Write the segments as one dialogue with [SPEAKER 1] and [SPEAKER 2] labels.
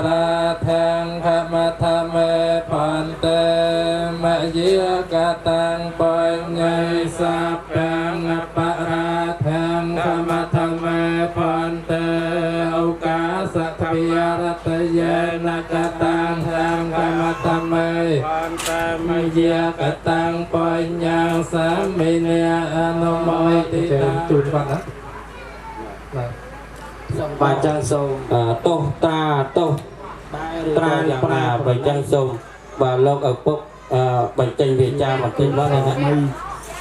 [SPEAKER 1] ราทังขมธรรมพันเตมเยกตังปัญญาสัพพังปราทังขมธรรมพันเตโอกาสะเปียรัตเยนะกตังทังขมธรรมพันเตมเยกตังปัญญาสามิเนอนุโมทิตาจุดฟังนะ
[SPEAKER 2] បាទចឹងសូមទោសតាទោសត្រានប្រាបើចឹងសូមបាទលោកឪពុកបញ្ចេញវាចាបន្តិចមកណា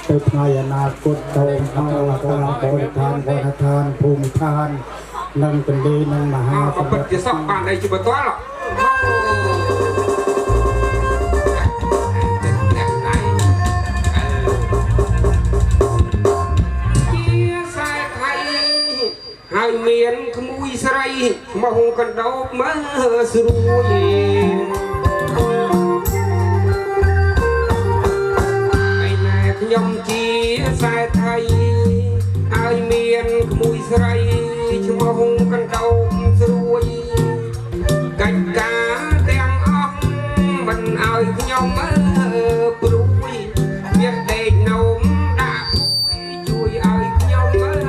[SPEAKER 3] ទៅថ្ងៃអនាគតទៅមកតាមបរិឋានវត្តឋានភូមិឋាននិងទន្លេនិងមហាសមុទ្រ
[SPEAKER 4] ពិតជាសក់បានអីជាបន្ទាល់ហើយមានក្មួយស្រីមកកណ្ដោបមើស្រួយឯណែខ្ញុំជាខ្សែថៃហើយមានក្មួយស្រីឈ្មោះកណ្ដោបស្រួយកិច្ចការទាំងអស់មិនឲ្យខ្ញុំមើព្រួយមានដេកនោមដាក់ពួយជួយឲ្យខ្ញុំមើ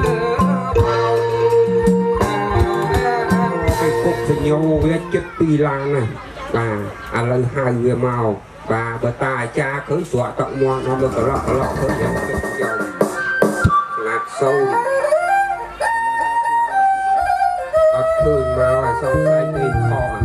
[SPEAKER 4] គុកសញ្ញោវាចិត្តពីឡានណាបាទឥឡូវហៅវាមកបាទបើតាអាចារ្យឃើញស្រក់តក់មាត់ដល់កឡក់កឡក់ឃើញយ៉ាងចិត្តខ្ញុំស្ងាត់សូន្យអត់ឃើញមកឲ្យសង្ស័យពេកខក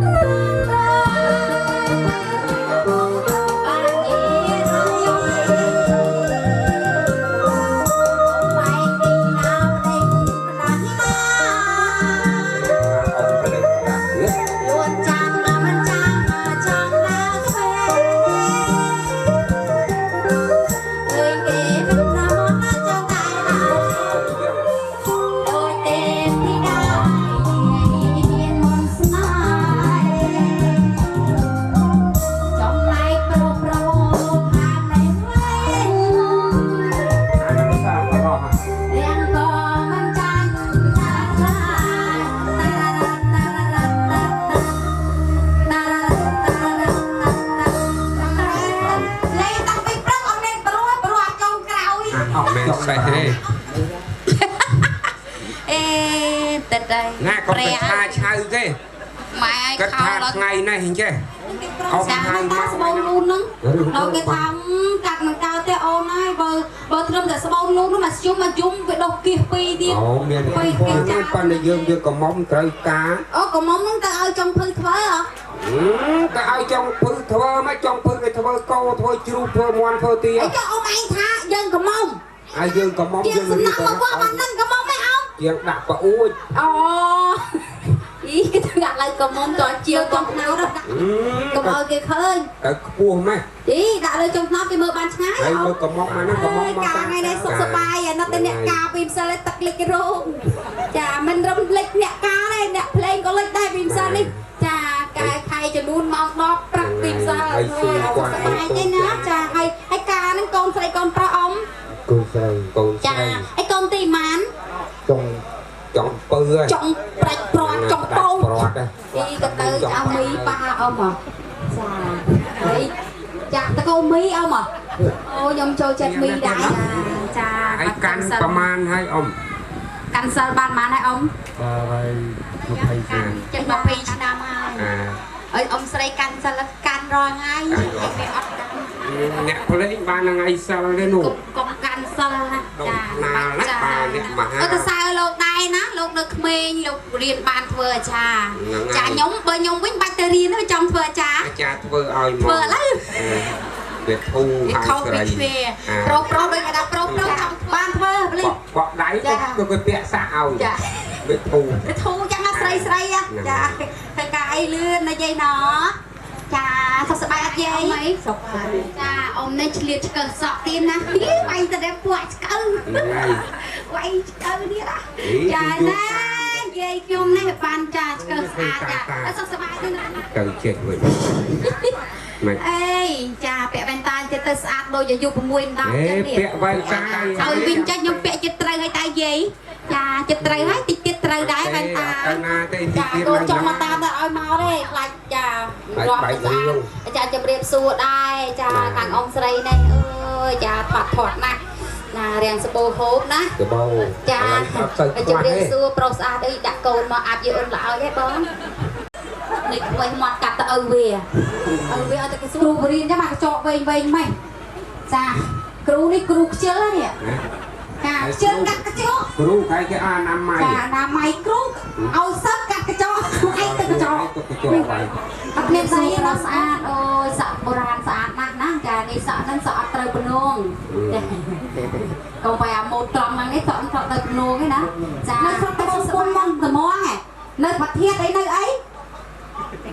[SPEAKER 4] ណាក៏ទៅឆាឆៅទេ
[SPEAKER 5] ម៉ែឲ្យ
[SPEAKER 4] ខោដល់ថ្ងៃនេះអញ្ចេះអមហៅមក
[SPEAKER 5] ស្បូនលូនហ្នឹងដល់គេថាកាត់មិនកើតទេអូនហើយបើត្រឹមតែស្បូនលូននោះមកជុំមកយំវាដុសគៀសពីរទៀត
[SPEAKER 4] អូមានពីរគេប៉ុន្តែយើងយកកំមុំត្រូវការ
[SPEAKER 5] អូកំមុំហ្នឹងទៅឲ្យចុងភៅធ្វើហ៎
[SPEAKER 4] ទៅឲ្យចុងភៅធ្វើមកចុងភៅគេធ្វើកោធ្វើជ្រូកធ្វើមាន់ធ្វើទា
[SPEAKER 5] អីចុះអ៊ំឯងថាយើងកំមុំ
[SPEAKER 4] ហើយយើងកំមុំ
[SPEAKER 5] យើងរៀបមកវាបានហ្នឹងកំមុំឯងអ៊ំ
[SPEAKER 4] ជាងដាក់ប្អួច
[SPEAKER 5] អូអីគេទៅឥឡូវកំមុំតជាងចុងថ្នោតកុំឲ្យគេឃើញ
[SPEAKER 4] ទៅខ្ពស់ម៉េះ
[SPEAKER 5] អីដាក់លើចុងថ្នោតគេមើលបានឆ្ងាយ
[SPEAKER 4] ហើយមើលកំមុំមកហ្នឹងកំមុំមក
[SPEAKER 5] កាថ្ងៃនេះសុខសប្បាយអាណិតតែអ្នកការពីម្សិលទឹកលិចរោងចាមិនរំលិចអ្នកការទេអ្នកភ្លេងក៏លិចដែរពីម្សិលនេះចាកែខែចំនួនម៉ោង10ព្រឹកពីម្សិលសុខសប្បាយទេណាចាហើយហើយការហ្នឹងកូនស្រីកូនប្រុសអ៊ំ
[SPEAKER 3] កូនស្រី
[SPEAKER 4] កូនស្រី
[SPEAKER 5] ចាហើយកូនទីម៉ាន
[SPEAKER 3] ចុង
[SPEAKER 4] ចុងពើ
[SPEAKER 5] ចុងប្រាច់ព្រាត់ចុងពោ
[SPEAKER 4] ព្រាត់
[SPEAKER 5] អីក៏ទៅអោមីប៉ាអ៊ំចាហើយចាតកូមីអ៊ំអូខ្ញុំចូលចិត្តមីដែរចា
[SPEAKER 4] ហើយកាន់ប្រមាណហើយអ៊ំ
[SPEAKER 5] កាន់សិលបានប៉ុន្មានហើយអ៊ំ
[SPEAKER 3] បាទហើយ20ឆ្នាំ
[SPEAKER 5] ចឹង20ឆ្នាំហើយអើយអ៊ំស្រីកាន់សិលកាន់រាល់ថ្ងៃគេអត់កាន់
[SPEAKER 4] អ្នកភ្លេងបានថ្ងៃសិលទេនោះ
[SPEAKER 5] កុំកាន់សិលណាចា
[SPEAKER 4] ណាណាបាទអ្នកមហា
[SPEAKER 5] អត់ទៅសើលោកដែរណាលោកនៅក្មេងលោករៀនបានធ្វើអាចារ្យចាខ្ញុំបើខ្ញុំវិញបាច់ទៅរៀនទេចង់ធ្វើអាចារ្យ
[SPEAKER 4] អាចារ្យធ្វើឲ្យមក
[SPEAKER 5] ធ្វើឥឡូវ
[SPEAKER 4] វាធូរហើយស្រី
[SPEAKER 5] ប្រុសប្រុសដូចគេថាប្រុសប្រុសចង់បានធ្វើភ្លេង
[SPEAKER 4] បក់ដៃក៏គេពាក់សាក់ឲ្យ
[SPEAKER 5] ចា
[SPEAKER 4] វាធូរ
[SPEAKER 5] វាធូរចឹងណាស្រីស្រីចាធ្វើការអីលឿនណាយាយណចាសុខសប្បាយអត់យាយ
[SPEAKER 6] សុខ
[SPEAKER 5] ចាអ៊ំនេះឆ្លៀតឆ្កើសក់ទៀតណាវាយទៅដល់ពួកឆ្កើវាយឆ្កើទៀតចាណាយាយខ្ញុំនេះបានចាឆ្កើស្អាតចាសុខសប្បាយទេណា
[SPEAKER 4] ទៅចេះវិញ
[SPEAKER 5] អេចាពាក់វ៉ែនតាទៀត ទៅស្អាតដូចអាយុ6 10ចឹងនេះ
[SPEAKER 4] ពាក់វ៉ែនតា
[SPEAKER 5] ឲ្យវិញចាខ្ញុំពាក់ចិត្តត្រូវហើយតាយាយចាចិត្តត្រូវហើយតិចទៀតត្រូវដែរវ៉ែនតា
[SPEAKER 4] ទៅណាទេតិច
[SPEAKER 5] ចា
[SPEAKER 4] ទៀត
[SPEAKER 5] កូនចង់មកតាមតែឲ្យមកទេខ្លាចចារាប់ស្អាតចាជម្រាបសួរដែរចាខាងអ៊ំស្រីនេះអើយចាថត់ថត់ណាស់ណារាងសបោហូបណា
[SPEAKER 4] សបោ
[SPEAKER 5] ចាជម្រាបសួរប្រុសស្អាតអីដាក់កូនមកអាប់យអូនល្អហើយបងនេះខ្វេះមាត់កាត់ទៅឪវាឪវាឲ្យតែគេសួរគ្រូបរៀនចាំមកកញ្ចក់វែងវែងម៉េចចាគ្រូនេះគ្រូខ្ជិលនេះចាខ្ជិលកាត់កញ្ចក់
[SPEAKER 4] គ្រូខែគេអាណាម័យ
[SPEAKER 5] ចាអាណាម័យគ្រូឲ្យសឹកកាត់កញ្ចក់ឯងទៅកញ្ចក់
[SPEAKER 4] ទៅកញ្ចក់បាយ
[SPEAKER 5] អត់មានស្អីណាស្អាតអូយសក់បុរាណស្អាតណាស់ណាចានេះសក់ហ្នឹងសក់អត់ត្រូវភ្នងកុំបាយអាម៉ូតត្រង់ហ្នឹងនេះសក់ត្រង់ទៅភ្នងឯណាចានៅស្រុកត្បូងគុំមកត្មងឯនៅប្រធាតអីនៅអី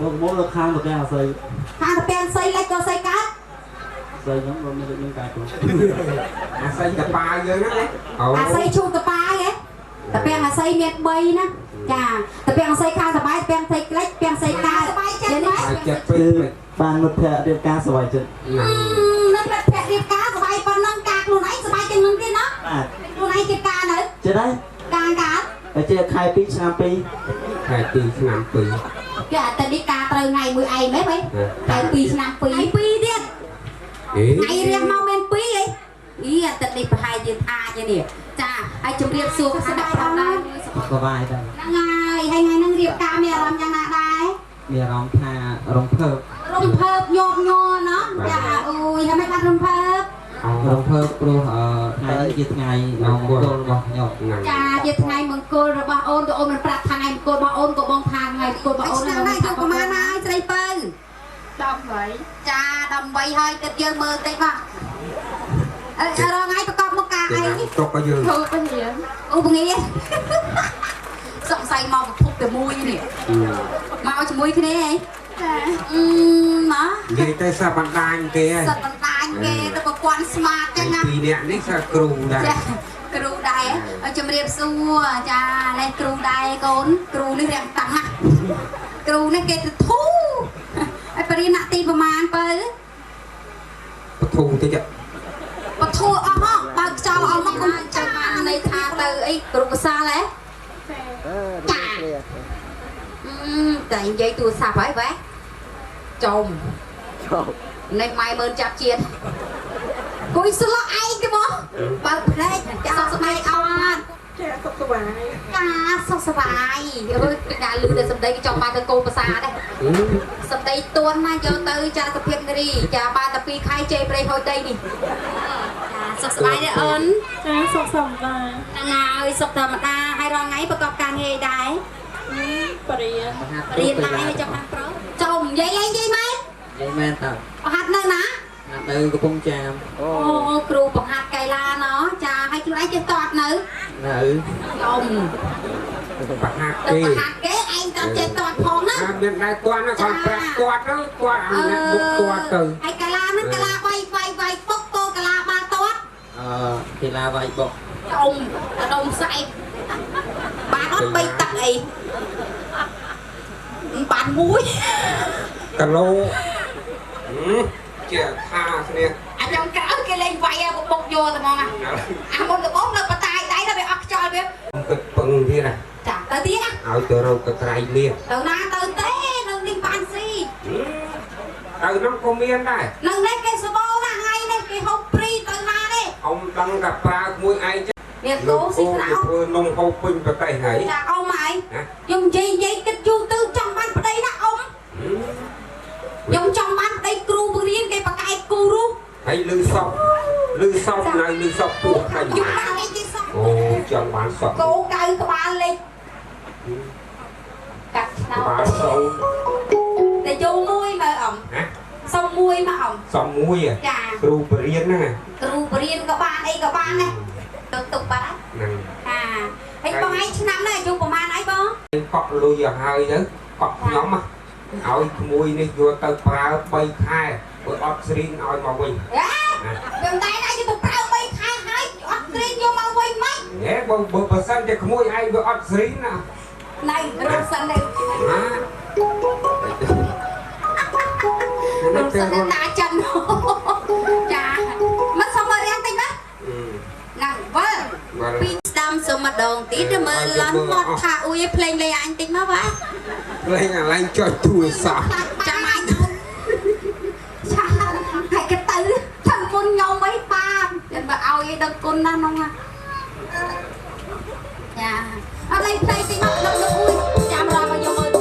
[SPEAKER 6] មកមកនៅខាងតាពាំងអស័យ
[SPEAKER 5] ខាងតាពាំងអស័យលិចក៏អស័យកើត
[SPEAKER 6] អស័យហ្នឹងក៏មានមានការគ្រូ
[SPEAKER 4] អស័យតប៉ាយើងហ្នឹង
[SPEAKER 5] អស័យឈូតប៉ាហ៎តាពាំងអស័យមាន3ណាចាតាពាំងអស័យខាងសបាយតាពាំងអស័យក្លិចពាំងអស័យកើតសបាយចិត្ត
[SPEAKER 4] ម៉េចចិត្តពេក
[SPEAKER 6] បានមិត្តភ័ក្តិរៀបការសបាយចិត្ត
[SPEAKER 5] នឹងមិត្តភ័ក្តិរៀបការសបាយប៉ុណ្ណឹងការខ្លួនឯងសបាយជាងនឹងទៀតណា
[SPEAKER 6] បាទ
[SPEAKER 5] ខ្លួនឯងជាការនៅ
[SPEAKER 6] ចិត្តហើយ
[SPEAKER 5] ការកើត
[SPEAKER 6] តែជាខែ2ឆ្នាំ2
[SPEAKER 4] ខែ2ឆ្នាំ2
[SPEAKER 5] គេអត់ទៅនេះការត្រូវថ្ងៃមួយឯងមែនទេខែ2ឆ្នាំ2ថ្ងៃ2ទៀតថ្ងៃរៀងមកមាន2អីអីអត់ទៅនេះប្រហែលជាអាចនេះចាហើយជម្រាបសួរស្ដាប់ផងដែរ
[SPEAKER 6] សបាយដែរ
[SPEAKER 5] ហ្នឹងហើយហើយថ្ងៃហ្នឹងរៀបការមានអារម្មណ៍យ៉ាងណាដែរ
[SPEAKER 6] មានអារម្មណ៍ថារំភើប
[SPEAKER 5] រំភើបញាប់ញ័រណោះចាអូយហើយមិនបានរំភើប
[SPEAKER 6] រំភើបព្រោះថ្ងៃនេះជាថ្ងៃមង្គលរបស់ខ្ញុំ
[SPEAKER 5] ចាជាថ្ងៃមង្គលរបស់អូនក៏អូនមិនប្រាប់ថាថ្ងៃមង្គលរបស់អូនក៏បងថាថ្ងៃមង្គលរបស់អូនហ្នឹងដែរយកប្រហែលហើយស្រីពៅ
[SPEAKER 7] 18
[SPEAKER 5] ចា18ហើយគិតយើងមើលតិចមកអឺរងថ្ងៃប្រកបមុខការអីនេះ
[SPEAKER 4] ទុកឲ្យយើង
[SPEAKER 7] គ្រូបង្រៀន
[SPEAKER 5] អូបង្រៀនសង្ស័យមកប្រភពតែមួយនេះមកជាមួយគ្នាហី
[SPEAKER 7] ចា
[SPEAKER 5] មក
[SPEAKER 4] និយាយទៅសិស្សបណ្ដាញគេហ៎
[SPEAKER 5] សិស្សបណ្ដាញគេទៅប្រព័ន្ធ smart ចឹងណា
[SPEAKER 4] ពីរនាក់នេះសិស្សគ្រូដែរ
[SPEAKER 5] ចាគ្រូដែរជំរាបសួរចានេះគ្រូដែរកូនគ្រូនេះរាំងតាំងណាគ្រូនេះគេទៅធូហើយបរិញ្ញាទីប្រមាណបើ
[SPEAKER 4] បធូតិច
[SPEAKER 5] បធូអស់មកបើខ្យល់អស់មកកុំចាំបានន័យថាទៅអីគ្រូកសាលហ៎ចាតែនិយាយទូរស័ព្ទហើយវ៉េចំនេះម៉ែមើលចាប់ជាតិគួយស្លក់ឯងទេមកបើផ្លេចចាសុខសប្បាយអត់
[SPEAKER 7] ចាសុខសប្បាយ
[SPEAKER 5] ចាសុខសប្បាយអើយគេលឺតែសម្ដីគេចង់បានទៅកូនភាសាដែរសម្ដីទួនណាយកទៅចាសភាពនារីចាបានតែ2ខែជេរព្រៃហុយដីនេះចាសុខសប្បាយទេអូន
[SPEAKER 7] ចាសុខសប្បាយ
[SPEAKER 5] ហ្នឹងហើយសុខធម្មតាហើយរាល់ថ្ងៃប្រកបការងារដែរប
[SPEAKER 7] រៀន
[SPEAKER 5] រៀនដែរហើយចង់បានប្រុសចុំនិយាយលេងនិយាយមែន
[SPEAKER 6] និយាយមែនតើ
[SPEAKER 5] ហាត់នៅណា
[SPEAKER 6] នៅកំពង់ចាម
[SPEAKER 5] អូគ្រូបង្ហាត់កីឡាណោះចាហើយខ្លួនឯងចេះតតនៅ
[SPEAKER 6] នៅ
[SPEAKER 5] ចុំ
[SPEAKER 4] បង្ហាត់គេ
[SPEAKER 5] បង្ហាត់គេឯងតចេះតតផងណា
[SPEAKER 4] មានដែរគាត់ណាគាត់ប្រាប់គាត់ទៅគាត់អាអ្នកបុកគាត់ទៅ
[SPEAKER 5] ហើយកីឡាហ្នឹងកីឡាវាយវាយវាយបុកកូកីឡាបាល់ទាត់
[SPEAKER 6] កីឡាវាយបុក
[SPEAKER 5] ចុំដុំសែកបានអត់3ទឹកអីបានមួយ
[SPEAKER 4] គីឡូជាថាគ្នា
[SPEAKER 5] អាយ៉ាងក្រៅគេលេងវាយបុកយកតែហ្មងអាមុនដំបូងនៅបតាយដៃដល់វាអស់ខ្យល់វា
[SPEAKER 4] គិតពឹងទៀតណា
[SPEAKER 5] ចាទៅទៀតណា
[SPEAKER 4] ឲ្យទៅរកកត្រៃមាស
[SPEAKER 5] ទៅណាទៅទេនៅនេះបានស៊ី
[SPEAKER 4] ទៅនោះក៏មានដែរ
[SPEAKER 5] នៅនេះគេសបោណាថ្ងៃនេះគេហូបព្រីទៅណាទេ
[SPEAKER 4] អ៊ំដឹងតែប្រើមួយឯង
[SPEAKER 5] មានគោស៊ីស្នោ
[SPEAKER 4] ធ្វើនំហូបពេញប្រទេសហើយ
[SPEAKER 5] ចាអ៊ំហើយខ្ញុំនិយាយនិយាយគិតយូរទៅចង់បានប្តីណាអ៊ំខ្ញុំចង់បានប្តីគ្រូបង្រៀនគេបកែគូរូ
[SPEAKER 4] ហើយលឺសក់លឺសក់នៅលឺសក់ពោះខាញ់
[SPEAKER 5] ខ្ញុំបានអីគេសក់
[SPEAKER 4] អូចង់បានសក់
[SPEAKER 5] គោកៅក្បាលលេខកាត់ឆ្នោត
[SPEAKER 4] ក្បាលសូវ
[SPEAKER 5] តែយកមួយមើលអ៊ំ
[SPEAKER 4] ណា
[SPEAKER 5] សុំមួយមកអ៊ំ
[SPEAKER 4] សុំមួយ
[SPEAKER 5] ចា
[SPEAKER 4] គ្រូបរៀនហ្នឹង
[SPEAKER 5] គ្រូបរៀនក៏បានអីក៏បានដែរទៅទុកបាត់
[SPEAKER 4] ហ្នឹង
[SPEAKER 5] ចាហើយបងឯងឆ្នាំនេះអាយុប្រហែលអីបង
[SPEAKER 4] កក់លុយឲ្យហើយទៅកក់ខ្ញុំឲ្យក្មួយនេះយកទៅប្រើ3ខែបើអត់ស្រីងឲ្យមកវិញ
[SPEAKER 5] ខ្ញុំតែឯងយកទៅប្រើ3ខែហើយអត់ស្រីងយកមកវិញមិន
[SPEAKER 4] ហេបើបើសិនជាក្មួយឯងវាអត់ស្រីងណា
[SPEAKER 5] ណៃរស់សិនទៅ
[SPEAKER 4] ណា
[SPEAKER 5] រស់សិនតាចិនចា ម្ដងទៀតមើលលន់មកថាអ៊ុយភ្លេងលេងអញតិចមកបាទ
[SPEAKER 4] ភ្លេងអាឡែងចុចទូរស័ព្ទ
[SPEAKER 5] ចាំអញឆាហើយគេទៅធ្វើមុនខ្ញុំអីប៉ាបើឲ្យឯងដឹងគុណណាស់នោះចាអត់លេងភ្លេងតិចមកដឹងអ៊ុយចាំរកមកយកមើល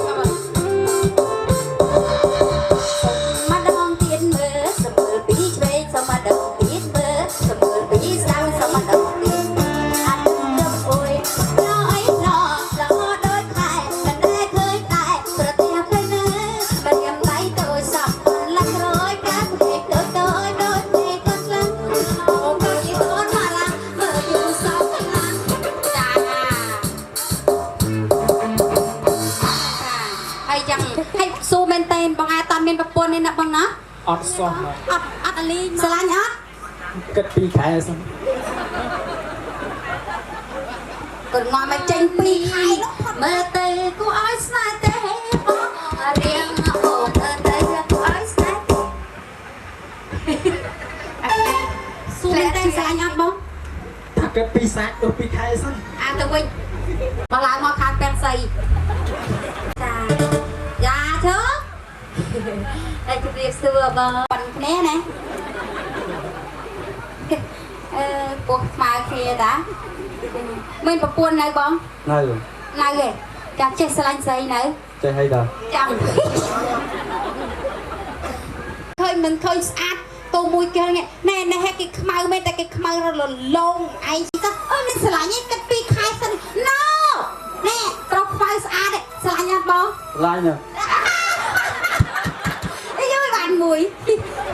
[SPEAKER 5] ម្ដងទៀតមើលសមើលពីឆ្វេងសម្ដងទៀតមើលសមើលពីស្ដាំសម្ដងទៀតអត់ដឹងអ៊ុយណអីណល្អដូចខែមិនដែលឃើញតែប្រទះទៅណាមិនញ៉ាំដៃទៅសោះឡាក់ក្រោយកាត់ពេកដូចដូចដូចពេកក៏ស្លឹងអូនក៏ជាអូនមកឡាមើលយូរសោះខ្លាំងចាហើយចឹងហើយស៊ូមែនតែនបងអាតមានប្រពន្ធនេះណាបងណា
[SPEAKER 1] អត់សោះ
[SPEAKER 5] អត់អត់អលីស្រឡាញ់អត់
[SPEAKER 1] គិត2ខែសិន
[SPEAKER 5] គាត់ងំមកចេញ2ខែនោះមើលទៅគួរឲ្យស្នេហ៍ទេបងរៀងអូនទៅគួរឲ្យស្នេហ៍ស៊ូមែនតែនស្រឡាញ់អត់បង
[SPEAKER 1] ថាគិត2សាច់ទៅ2ខែសិន
[SPEAKER 5] អាទៅវិញបើឡើងមកខាងពាំងសីចាយ៉ាជើតែជម្រាបសួរបងប៉ុនគ្នាណាអឺពោះស្មើគ្នាតាមានប្រពន្ធនៅបងនៅនៅទេចាចេះស្រឡាញ់ស្រីនៅ
[SPEAKER 6] ចេះហើយដល់
[SPEAKER 5] ចាំឃើញមិនឃើញស្អាតតមួយគេណែណែគេខ្មៅមែនតែគេខ្មៅរលលងឯងទៅអើមិនស្រឡាញ់ឯងគិត2ខែសិនណូណែប្រុសខ្មៅស្អាតស្រឡាញ់អត់បង
[SPEAKER 6] ស្រឡាញ់ណា
[SPEAKER 5] អីយបានមួយ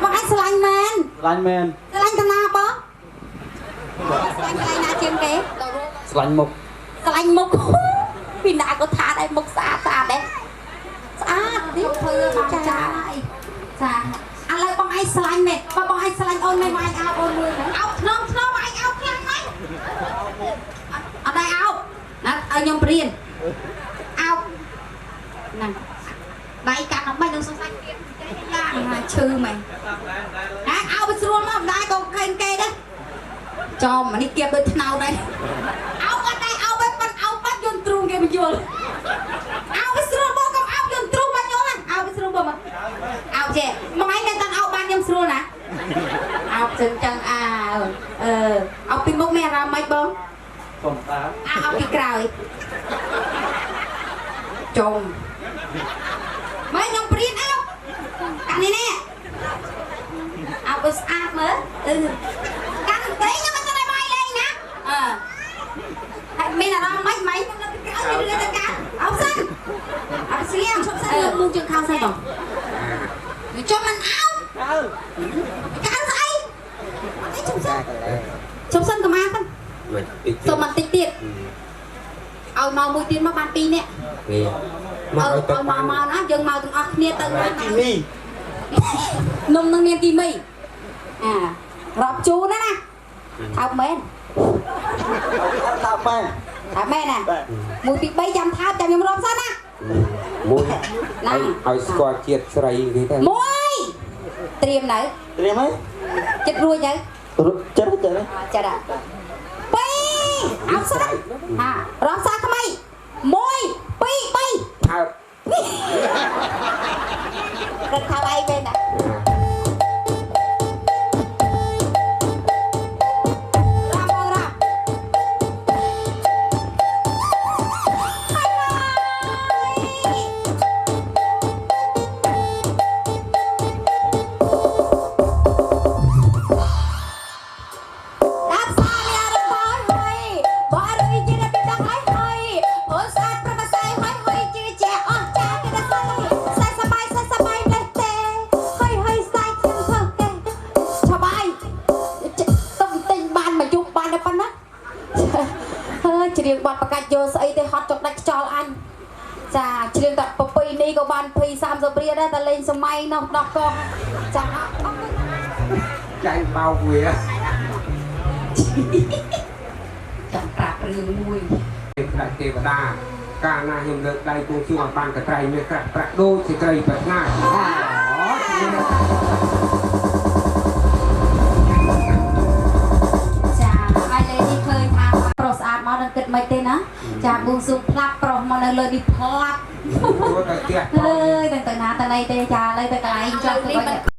[SPEAKER 5] បងឯងស្រឡាញ់មែន
[SPEAKER 6] ស្រឡាញ់មែន
[SPEAKER 5] ស្រឡាញ់តាណាបងស្រឡាញ់កន្លែងណាជាងគេ
[SPEAKER 6] ស្រឡាញ់មុខ
[SPEAKER 5] ស្រឡាញ់មុខពីណាក៏ថាដែរមុខស្អាតស្អាតដែរស្អាតនេះធ្វើបានចាចាឥឡូវបងឯងស្រឡាញ់មែនបើបងឯងស្រឡាញ់អូនមែនបងឯងអោបអូនមួយអោបធ្នមធ្នមឯងអោបខ្លាំងមែនអត់ដែរអោបណាឲ្យខ្ញុំព្រៀនអោបហ្នឹងដៃកាត់ដល់មិននឹងសង្ស័យទៀតយ៉ាងណាឈឺមែនណាអោបស្រួលមកមិនដែរក៏ខេងគេដែរចំអានេះគៀបដូចថ្នោតដែរអោបអត់ដែរអោបឯងប៉ិនអោបបាត់យន្តទ្រូងគេមិនយល់អោបស្រួលបងកុំអោបយន្តទ្រូងបាត់យល់ណាអោបស្រួលបងអោបចេះមកឯងតែតាអោបបានខ្ញុំស្រួលណាអោបចឹងចឹងអើអឺអោបពីមុខមានអារម្មណ៍ម៉េចបង
[SPEAKER 6] កុំតា
[SPEAKER 5] អោបពីក្រោយចំម៉េចខ្ញុំព្រៀនអោបកាន់នេះនេះអោបឲ្យស្អាតមើលអឺកាន់តែខ្ញុំមិនទៅបាយលេងណាអឺហើយមានអារម្មណ៍ម៉េចម៉េចខ្ញុំនៅពីក្រោយមានរឿងទៅកាន់អោបសិនអោបស្ងៀមឈប់សិនលើកមុខជើងខោស្អីបងវាចុះមិនអោបកាន់ស្អីអីឈប់សិនឈប់សិនកុំអាសិនសុំបន្តិចទៀតឲ្យមកមួយទៀតមកបាន2នាក់
[SPEAKER 4] មកឲ្យទៅ
[SPEAKER 5] មកមកណាយើងមកទាំងអស់គ្នាទៅ
[SPEAKER 6] គីមី
[SPEAKER 5] នំនឹងមានគីមីអារាប់ជូនណាណាថើបមែន
[SPEAKER 6] ថើបមែន
[SPEAKER 5] ថើបមែនណា1 2 3ចាំថើបចាំខ្ញុំរាប់សិនណា
[SPEAKER 4] មួយឲ្យស្គាល់ជាតិស្រីគេទៅ
[SPEAKER 5] មួយត្រៀមនៅ
[SPEAKER 6] ត្រៀមហើយ
[SPEAKER 5] ចិត្តរួចទៅ
[SPEAKER 6] ចិត្តចិត្ត
[SPEAKER 5] ចិត្ត2អោបសិនហារាប់សាថ្មី1 2 3
[SPEAKER 4] ថើប
[SPEAKER 5] រត់ថើបឯងមែនណា ច្រៀងបត់ប្រកាច់យកស្អីទេហត់ចុកដាច់ខ្យល់អញចាច្រៀងតែប្រពៃនេះក៏បាន20 30រៀលដែរតែលេងសម័យនោះដោះកចា
[SPEAKER 4] ចាញ់បោកវា
[SPEAKER 5] ចាំប្រាប់រឿងមួយ
[SPEAKER 4] ផ្ដាច់ទេវតាកាលណាខ្ញុំលើកដៃគូសួងឲ្យបានកត្រៃមាសក្រាស់ប្រាក់ដូចជាក្រីប្រាថ្នា
[SPEAKER 5] ចាហើយលេនេះឃើញថាប្រុសស្អាតមកនឹងគិត មិនទេណាចាបួងសួងផ្លាប់ប្រុសមកនៅលើនេះផ្លាប់
[SPEAKER 4] ព្រោះតែផ្ទះ
[SPEAKER 5] អើយតែទៅណាទៅណីទេចាឥឡូវទៅកន្លែងចង់ទៅ